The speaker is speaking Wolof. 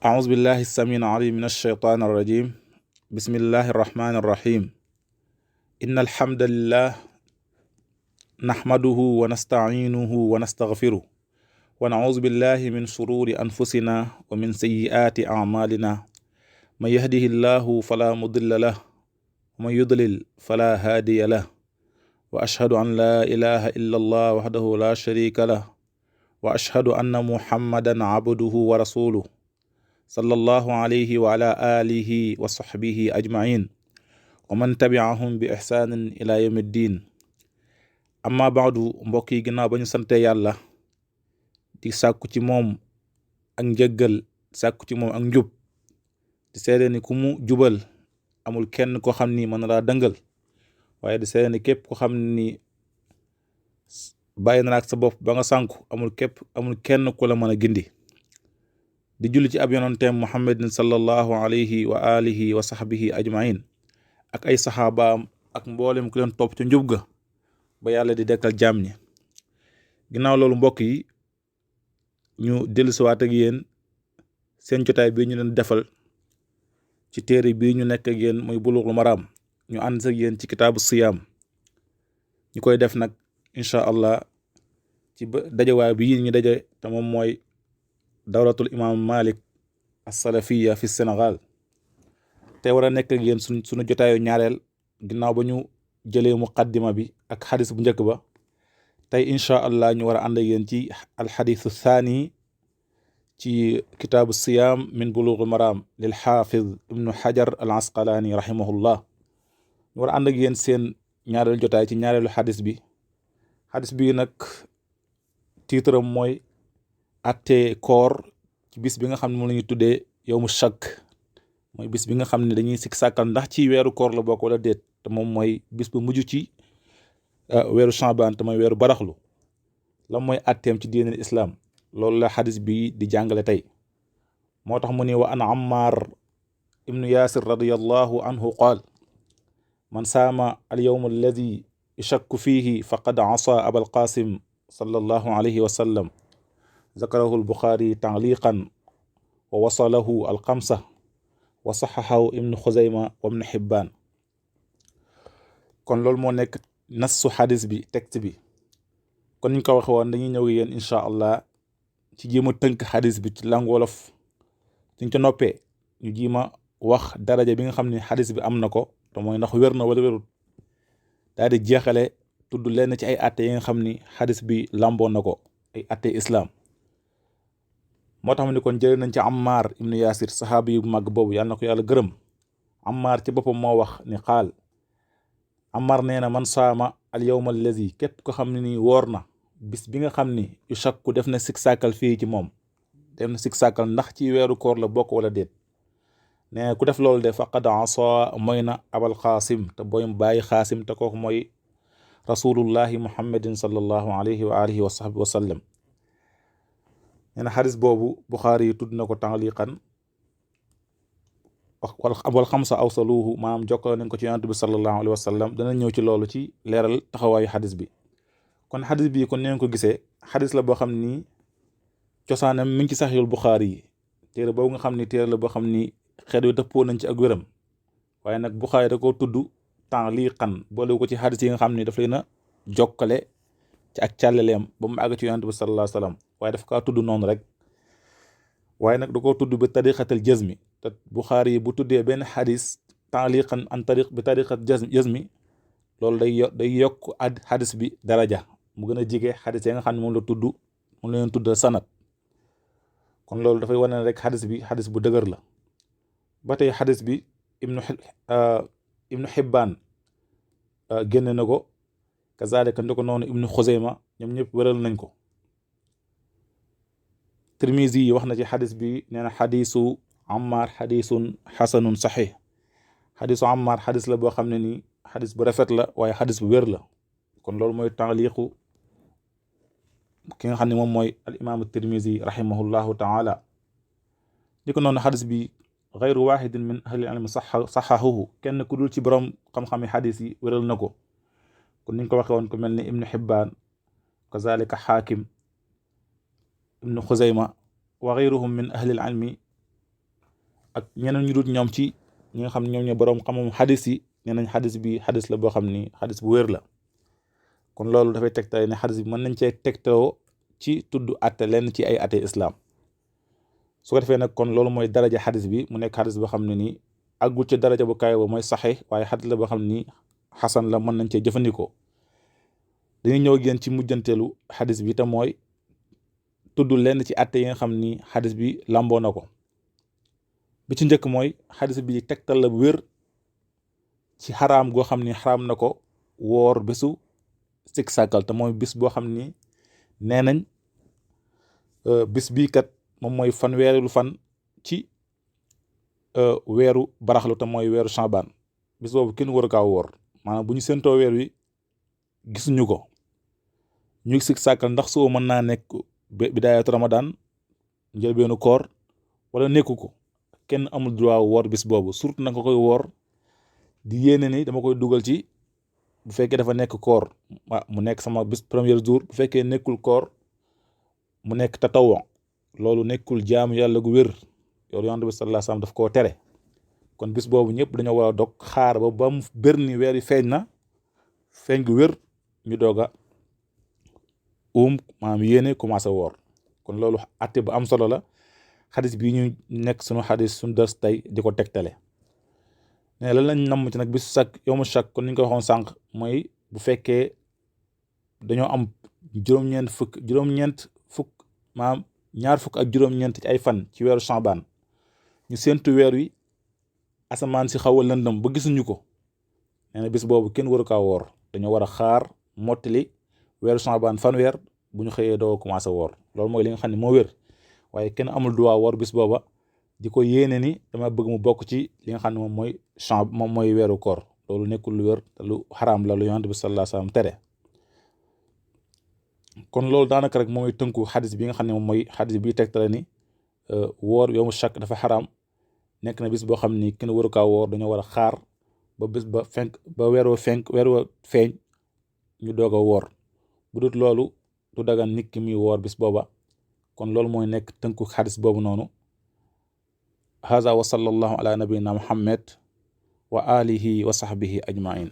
أعوذ بالله السميع العليم من الشيطان الرجيم. بسم الله الرحمن الرحيم. إن الحمد لله نحمده ونستعينه ونستغفره ونعوذ بالله من شرور أنفسنا ومن سيئات أعمالنا. من يهده الله فلا مضل له ومن يضلل فلا هادي له، وأشهد أن لا إله إلا الله وحده لا شريك له، وأشهد أن محمدا عبده ورسوله صلى الله عليه وعلى آله وصحبه أجمعين ومن تبعهم بإحسان إلى يوم الدين. amma baadu mbokk yi, ginnaaw ba ñu sante yàlla di sàkku ci moom ak njëggal, sàkku ci moom ak njub, di seede ni ku mu jubal amul kenn ko xam ni mën na laa dëngal, waaye di seede ni képp ko xam ni bàyyi na ak sa bopp ba nga sànku amul kenn ku la mën a gindi. di julli ci ab yonanteem muhammadin sallallahu alayhi wa alihi wa sahbihi ajmain ak ay saxaabaam ak mboolem ku leen topp ci njub ga ba yàlla di dekkal jaam ñi. ginnaaw loolu mbokk yi, ñu dellusiwaat ak yéen seen jotaay bii ñu leen defal ci téere bii ñu nekk ak yéen muy Bulughul Maram. ñu ànd ak yéen ci kitaabu siyaam, ñu koy def nag incha allah ci dajawaay bi ñu daje te moom mooy dawratul imam Malik as-Salafiyya fi Sénégal. te war a nekk ak yéen suñu jotaayu ñaareel ginnaaw ba ñu jëlee muqaddima bi ak xadis bu njëkk ba. tey incha allah ñu war a ànd ak yéen ci alxadisu thani ci kitaabu siyaam min Bulughul Maram lil xaafiz ibnu Hajar al Asqalaani rahimahullah. ñu war a ànd ak yéen seen ñaareelu jotaay ci ñaareelu xadis bi. xadis bi nag tiitram mooy atte koor ci bis bi nga xam ne moom la ñuy tuddee yowmu shakk, mooy bis bi nga xam ne dañuy sikk sàkkal ndax ci weeru koor la bokk wala déet, te moom mooy bis bu mujj ci weeru Shaaban, te mooy weeru baraxlu. la mooy atteem ci diinal islaam, loolu la xadis bi di jàngale tey. moo tax mu ne wa an Ammar ibnu Yaasir radiyallahu anhu qaal man saama al yowm alladi yashakku fihi faqad asa abal qasim sallallahu alayhi wa sallam. zakarahu al-Bukhari ta'liqan wa wasalahu al-xamsa wa saxaxahu ibnu Xuzayma wa ibnu Xibbaan. kon loolu moo nekk nassu xadis bi, texte bi. kon niñ ko waxe woon dañuy ñëw yéen incha allah ci jéem a tënk xadis bi ci langue wolof. suñ ca noppee ñu jéema wax daraja bi nga xam ne xadis bi am na ko, te mooy ndax wér na wala wérul. daal di jeexale tudd lenn ci ay atte yi nga xam ni xadis bi làmboon na ko, ay atte islam. moo tax mu ne kon jëlee nañ ci Ammar ibnu Yaasir, saxaabi yu mag boobu yàlla na ko yàlla gërëm. Ammar ci boppam moo wax ni xaal, Ammar nee na man saama al yawma allazi, képp ko xam ne nii woor na bis bi nga xam ni yu shakku def na sik sàkkal fii ci moom, def na sik sàkkal ndax ci weeru koor la bokk wala déet. nee na ku def loolu de faqad asa mooy na abal xaasim, te booy bàyyi xaasim, te kooku mooy rasulullahi muhammadin sallallahu alayhi wa alihi wa sahbihi wa sallam. nee na xadis boobu Buxaari yi tudd na ko ta'liqan wal xamsa awsaluhu, maanaam jokkoo nañ ko ci yonent bi sallallahu alayhi wa sallam. dana ñëw ci loolu ci leeral taxawaayu xadis bi. kon xadis bi kon neen ko gisee, xadis la boo xam ni cosaanam mi ngi ci saxiixul Buxaari yi, téere boobu nga xam ni téere la boo xam ni xeet yu dëppoo nañ ci ak wéram. waaye nag Buxaari da koo tudd ta'liqan, boole ko ci xadis yi nga xam ni daf leen a jokkale ci ak càllaleem ba mu àgg ci yonent bi sallallahu alayhi wa sallam. waaye daf kaa tudd noonu rek, waaye nag da koo tudd bi tariqatal jazmi. te Buxaari yi bu tuddee benn xadis ta'liqan an tariq bi tariqat jazmi, loolu day yokk xadis bi daraja, mu gën a jige xadis yi nga xam ne moom la leen tudd sanad. kon loolu dafay wane rek xadis bi xadis bu dëgër la. ba tey xadis bi ibnu Xibbaan génne na ko, kazaalika ndi ko noonu ibnu Xuzayma, ñoom ñëpp wéral nañ ko. Tirmizi yi wax na ci xadis bi, nee na xadisu Ammar xadisun xasanun saxiix. xadisu Ammar xadis la boo xam ne nii xadis bu rafet la, waaye xadis bu wér la. kon loolu mooy taaliqu ki nga xam ne moom mooy al imaamu Tirmizi rahimahullahu taala. di ko noonu xadis bi gayru waxidin min ahli ilmi saxaxuhu, kenn ku dul ci borom xam-xami xadis yi wéral na ko. kon niñ ko waxe woon ku mel ni ibnu Xibbaan, kazalika Xaakim, ibnu Xuzayma wa gayruhum min ahli ilmi ak ñeneen ñu dut ñoom ci ñi nga xam ne ñoom ñoo boroom xam-xam xadis yi nee nañ xadis bi xadis la boo xam ni xadis bu wér la. kon loolu dafay tegtale ne xadis bi mën nañ cee tegtaloo ci tudd atte lenn ci ay atte islam. su ko defee nag kon loolu mooy daraja xadis bi mu nekk xadis boo xam ne nii àggul ci daraja bu kaay ba mooy saxee waaye xadis la boo xam ni xasan la mën nañ cee jëfandikoo. dañuy ñëw ak yéen ci mujjanteelu xadis bi te mooy tudd lenn ci atte yi nga xam ni xadis bi làmboo na ko. bi ci njëkk mooy xadis bi tegtal la bu wér ci xaraam goo xam ni xaraam na ko woor bésu sik sàkkal te mooy bis boo xam ni nee nañ bis bii kat moom mooy fanweereelu fan ci weeru baraxlu te mooy weeru Shaabaan. bis boobu kenn war a kaa woor maanaam bu ñu séentoo weer wi gisuñu ko ñu sik sàkkal ndax soo mën naa nekk bidaayatu Ramadan njëlbeenu koor wala nekku ko. kenn amul droit woor bis boobu surtout na nga koy woor di yéene ni dama koy dugal ci bu fekkee dafa nekk koor mu nekk sama bis premier jour bu fekkee nekkul koor mu nekk tatawu loolu nekkul jaamu yàlla gu wér yow yonent bi sallallahu alayhi wasallam daf koo tere. kon bis boobu ñëpp dañoo war a dog xaar ba mu bér ni weer yi feeñ na feeñ gu wér ñu doog a maanaam yéene commencé woor. kon loolu atte bu am solo la. xadis bii ñu nekk sunu xadis suñu dës tey di ko tegtale ne lan lañ namm ci nag bisu sak yowmu shak kon ni ñu ko waxoon sànq mooy bu fekkee dañoo am juróom-ñeent fukk maanaam ñaar fukk ak juróom-ñeent ci ay fan ci weeru Shaabaan ñu séentu weer wi asamaan si xaw a lëndëm ba gisuñu ko. nee na bis boobu kenn waru kaa woor dañoo war a xaar mottali weeru Shaabaan fanweer bu ñu xëyee doo commencé woor. loolu mooy li nga xam ne moo wér. waaye kenn amul droit woor bis booba di ko yéene ni dama bëgg mu bokk ci li nga xam ne moom mooy weeru koor. loolu nekkul lu wér te lu xaraam la lu yonent bi sallallahu alayhi wasallam tere. kon loolu daanaka rek mooy tënku xadis bi nga xam ne moom mooy xadis bi tegtale ni woor yowmu shak dafa xaraam. nekk na bis boo xam ni kenn waru kaa woor dañoo war a xaar ba bis ba weer wa feeñ ñu doog a woor. bu dut loolu du dagan nit ki muy woor bis booba. kon loolu mooy nekk tënku xadis boobu noonu. haza wa sallallahu ala nabiyina muhammad wa alihi wa sahbihi ajmain.